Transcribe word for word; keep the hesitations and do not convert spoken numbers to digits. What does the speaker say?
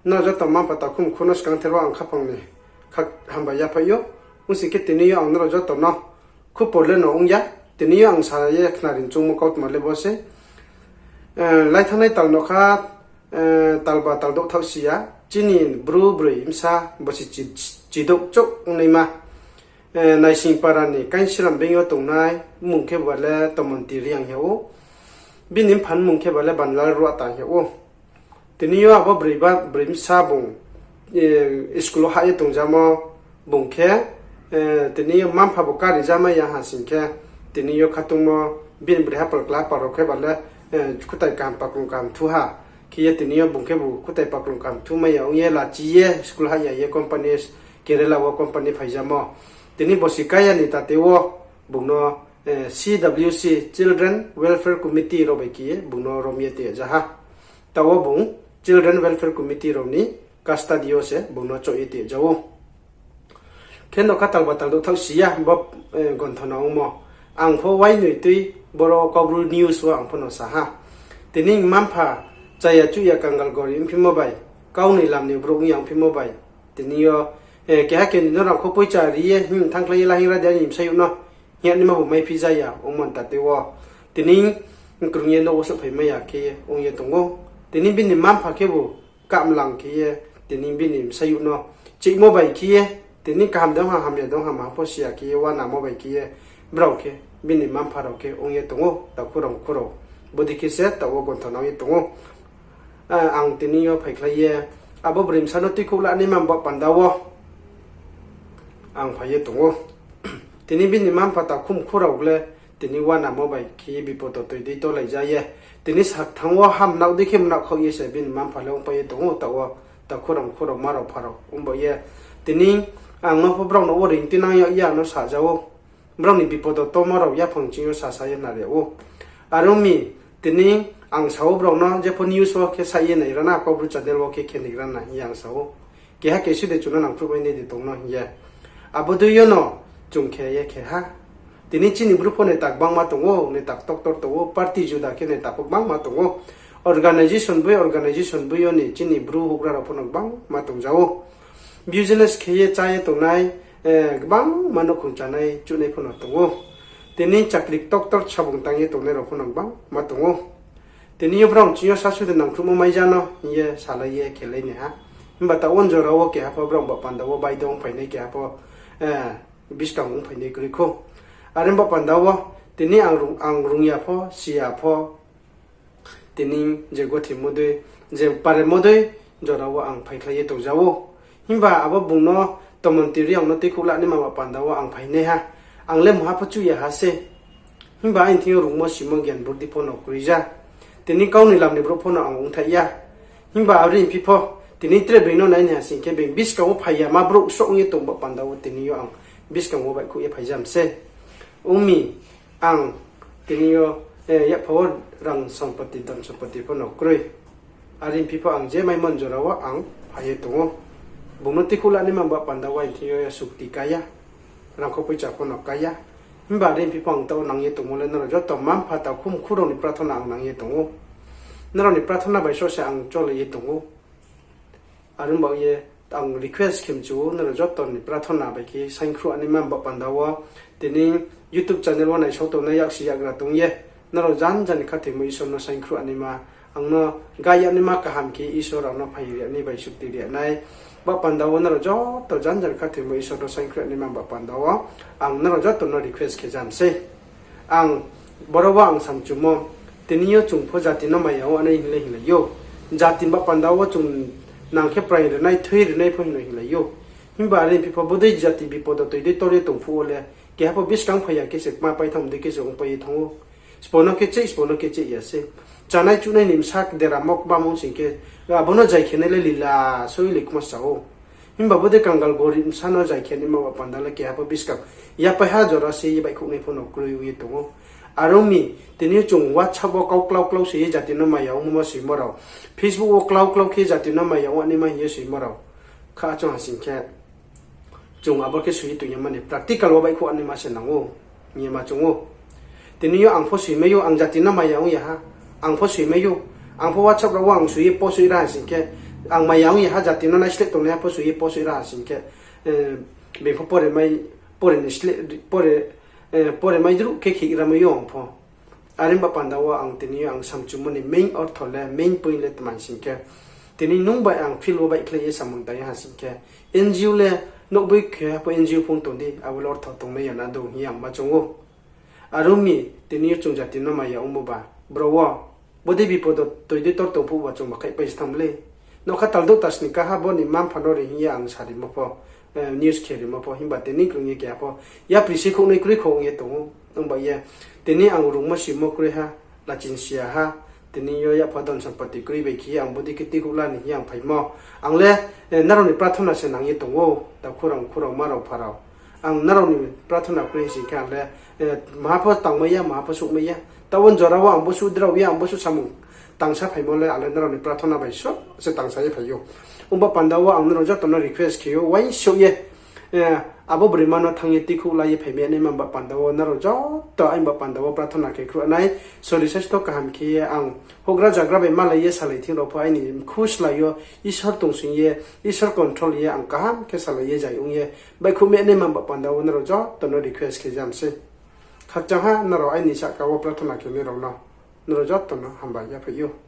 Nrao joto mma-mpha takhu mkhu no skangther wo ang khaphang ni kha hambai yaphaih ou. Ong sing khe tini yo ang nrao joto no khupor le no ong ya. Tini yo ang sa ye khnari choungmo kautma le bo se. Laithanngnai tal no kha, talba taldouh thaoh si ya, chini bru broi bsa bosi chidouh chouh ongnaima, Naisingpara ni Kainsiram beng yo tongnai, mmung khe ba le Tomonti Reang hing yag ou. Bini mpha ni mmung khe ba le Banlal Ruata hing yag ou. Tini yo abo broi bsa bung school wo hah ye tongjamo bung khe, tini yo mma-mpha bo kari jamai ya ha sing khe, tini yo khatungmo bini broi hapal kla hapal rao khe ba le khutai kaham paklung kaham thu ha. Khe ye tini yo bung khebu khutai paklung kaham thumai ya ong ye lachi ye school hah ya ye company, Kerala wo company phaijamo. Tini bosi kaya ni tate wo bung no C W C, Children Welfare Committee rao bai khe ye bung no rom ye tong ja ha. Taoh wo bung Children Welfare Committee rao ni custody yo se bung no choh ye tong ja ou. Khe no kha talba taldouh thaoh si ya bo, gonthona ongmo. Ang pho uainoi tui boro Kaubru news wo ang pho no sa ha. Tini mma-mpha chaya chuh ya kangal gori ongphimo bai, kaunoi lam ni brouh ong ya ongphimo bai, tini yo keha keni no rangkho poicha ri ye hing thanngkhlai ye la hingra di aini bsayouh no hing ye naima bo maiphi ja ya ongmo ni tate wo. Tini krung ye nouh wo souhphaimai ya khe ong ye tong ou. Tini bini mma-mpha khebu kamlang khe ye, tini bini bsayouh no chihmo bai khe ye, tini kaham de ong ha, hamya de ong ha, ma pho si ya khe ye, uanamo bai khe ye, brao khe, bini mma-mpha rao khe ong ye tong ou, takhu rao mkhu rao. Bodei khe se taoh wo gonthona ong ye tong ou. Ang tini yo phaikhlai ye, abo broi bsa no tuikhouh la naima ba panda wo ang phai ye tong ou. Tini bini mma-mpha takhu mkhu rao le, tini uanamo bai khe ye bipodo toi dei tolai ja ye, tini sakthanng wo ha mnaoh dei khe mnaoh khaoh ye se bini mma-mpha le ongpai ye tong ou, taoh wo takhu rao mkhu rao ma rao pha rao ongba ye. Tini ang no pho brao no wo reing tinang yag ya no sa ja ou. Brao ni bipodo tomo rao yaphang ching yo sasa ye nari yag ou. Are ong mi, tini ang sa ou brao no jepho news wo khe sa ye naigra na, Kaubru channel wo khe khe naigra na hing ye ang sa ou. Keha kesu de chung no nangkhruhmai nai de tong no hing ye. Abo dei yo no chung khe ye khe ha. Tini chini bru pho neta gbangma tong ou, neta doctor tong ou, party juda khe neta pho gbangma tong ou. Organisation boi organisation boi yo ni chini bru houhgra rao pho no gbangma tong ja ou. Business khe ye chá ye tongnai, gbangma nouhkhong chánai chuhnai pho no tong ou. Tini chakri doctor sabung tang ye tongnai rao pho no gbangma tong ou. Tini yo brao ching yo sasu de nangkhruhmo mai ja no hing ye salai ye khelai nai ha. Himba taoh wo jora wo keha pho brao ba panda wo baidong phainai, keha pho buskang ong phainai kroi khou. Are ba panda wo tini ang rung ya pho, si ya pho, tini je gothimo dei, je paremo dei, jora wo ang phaikhlai ye tong ja ou. Himba abo bung no Tomonti Reang no tuikhouh la naima ba panda wo ang phainai ha. Ang le mungha pho chuh ya ha se. Himba aini thing yo rungmo simo gyan burdi pho no kroi ja. Tini kaunoi lam ni brouh pho no ang ongthaih ya. Himba abo ri phi pho, tini tre being no nai ni ha sing khe being buskang wo phai ya ma brouh souh ong ye tong ba panda wo tini yo ang buskang wo baihkhouh ye phai ja mi se. Ong mi, ang tini yo, yakpha wo rang sompoti, dhon sompoti pho no kroi. Are phi pho ang je maimo ni jora wo ang phai ye tong ou. Bung no tuikhouh la naima ba panda wo aini thing yo ya sukti ka ya, rangkho poicha pho no ka ya. Himba are phi pho ang taoh wo nang ye tongmo le nrao joto mma-mpha takhu mkhu rao ni prathona ang nang ye tong ou. Nrao ni prathona bai só se ang chole ye tong ou. Are ong ba ye ang request khe mchu ou, nrao joto ni prathona bai khe saingkhruh naima ba panda wo, tini YouTube channel wo naisao tongnai yaksi yakgra tong ye, nrao janja ni khathoimo Isor no saingkhruh naima, ang no guide ya naima kaham khe Isor ang no phaing ri ya nai bai sukti ri ya nai. Ba panda wo nrao joto janja ni khathoimo Isor no saingkhruh naima ba panda wo, ang nrao joto no request khe ja mi sei. Ang boro wo ang samchumo, tini yo chung pho jati no maya ong nai hing le hinglai ou. Jati ba panda wo chung nang khe praing rinai, thui rinai pho hing no hinglai ou. Himba are phi pho bodei jati bipodo toi dei tor ye tong phuh wo le, keha pho buskang phai ya khe se kma pai thanng dei khe se ongpai ye thanng ou. Sbo no khe cheh, sbo no khe cheh ya se. Chánai chuhnai ni bsa deramo kbamo sing khe, abo no jai khe nai le lila soi le kma sa ou. Himba bodei kangal gorib bsa no jai khe naima ba panda le keha pho buskang yapai ha jora se ye baihkhouh nai pho no kroi ong ye tong ou. Are ong mi, tini yo chung WhatsApp wo kau klau klau se ye jati no maya ongmo soimo rao, Facebook wo klau klau khe jati no maya ong naima hing ye soimo rao, kha chung ha sing khe, chung abo khe soi ye tong ya mani practical wo baihkhouh naima se nang ou, hing ye ma chung ou. Tini yo ang pho soimai ou, ang jati no maya ong ya ha, ang pho soimai ou, ang pho WhatsApp rao wo ang soi ye post soi ra ha sing khe, Ang maya ong ye ha jati no naisleh tongnaiha pho soi ye post ri ha sing khe, beng pho pore mai, pore ni sleh, pore, pore mai druh khe kheigra mai yo ang pho. Are himba panda wo ang tini yo ang samchumo ni main ortho le, main point le tma sing khe, tini nung bai ang field wo baihkhlai ye samung tang ha sing khe, N G O le nouhboi khe ha pho N G O phung tong di, abo le ortho tongnai ya na dong hing ye ang ma choung ou. Are ong mi tini yo chung jati no maya ongmo ba, bro wo, bodei bipodo toi dei tor tong phuh ba chung ba khaihpai se thanng le. Nougkha tal douh ta sni kaha bo ni mma-mpha no ri hing ye ang sa rimo pho, news khe rimo pho, himba tini krung ye keha pho yapri se khouhnai kroi kho ong ye tong ou. Ongba ye tini ang rungmo simo kroi ha, lachin si ya ha, tini yo yapha don sompoti kroi bai khe ye ang bodei khe tuikhouh la ni hing ye ang phaimo. Ang le, nrao ni prathona se nang ye tong ou, takhu rao, mkhu rao, mma rao, mpha rao. Ang nrao ni prathona kroi sing khe ang le, maha pho tangmai ya, maha pho suhmai ya. Taoh wo jora wo ang bo suh drao ye, ang bo suh samung tangsa phaimo le, ang le nrao ni prathona bai suh se tangsa ye phai ou. Ongba panda wo ang nrao joto no request khe ou, uaingsouh ye, abo broima no thanng ye tuikhouh la ye phaimai nai ma ba panda wo nrao joto aini ba panda wo prathona khe khruh nai. Sori saisto kaham khe ye ang houhgra zagra bai malai ye salai thing rao pho aini mkhu slái yo Isor tongsing ye, Isor control ye ang kaham khe salai ye zai ong ye baihkhouh mai nai ma ba panda wo nrao joto no request khe jam sei. Khakchang ha nrao aini sahka wo prathona khe nai rao no, nrao joto no hambai yaphaih ou.